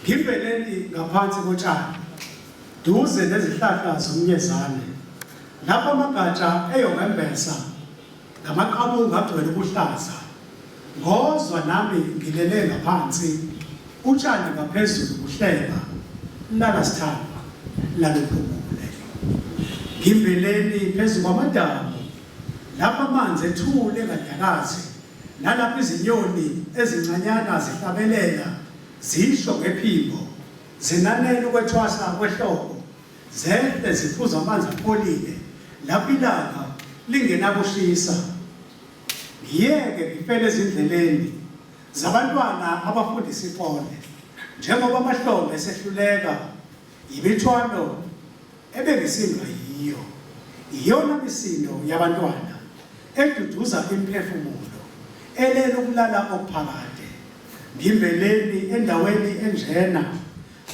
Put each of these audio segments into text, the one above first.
Ngimbeleni ngaphansi kotshani, duze nezihlahla zomnyezane, lapho amagatsha eyongembesa ngamaqabunga agcwele ubuhlaza. Ngozwa nami ngilele ngaphansi, utshani ngaphezulu buhleba, lala sithandwa, lala uphumule. Ngimbeleni phezu kwamadamu, lapho amanzi ethule enganyakazi, nalapho izinyoni ezincanyana zihlabelela zisho ngephimbo, zinanela ukwethwasa kwehlobo, zehle ziphuza amanzi apholile, lapho ilanga lingenakushisa. Ngiyeke ngifele ezindleleni zabantwana abafunda isikole, njengoba amahlombe esehluleka yimithwalo ebengisindwa yiyo. Iyona misindo yabantwana eduduza imiphefumulo elele ukulala okuphakade. Ngimbeleni endaweni enjena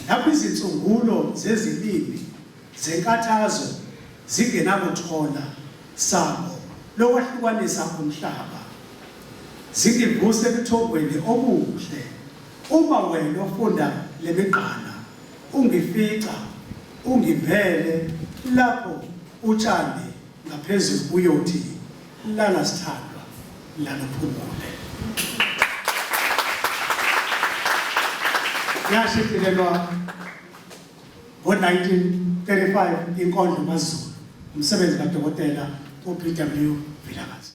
lapho izinsungulo zezilimi zenkathazo zingenakuthola sango lokwahlukanisa umhlaba. Zingivuse ebuthongweni obuhle uma wena ofunda lemigqala ungifica ungivele lapho utshani ngaphezulu buyothi lala sithandwa lala uphumule. Yashicilelwa ngo-1935 inkondlo kaZulu, umsebenzi kaDokotela uBW Vilakazi.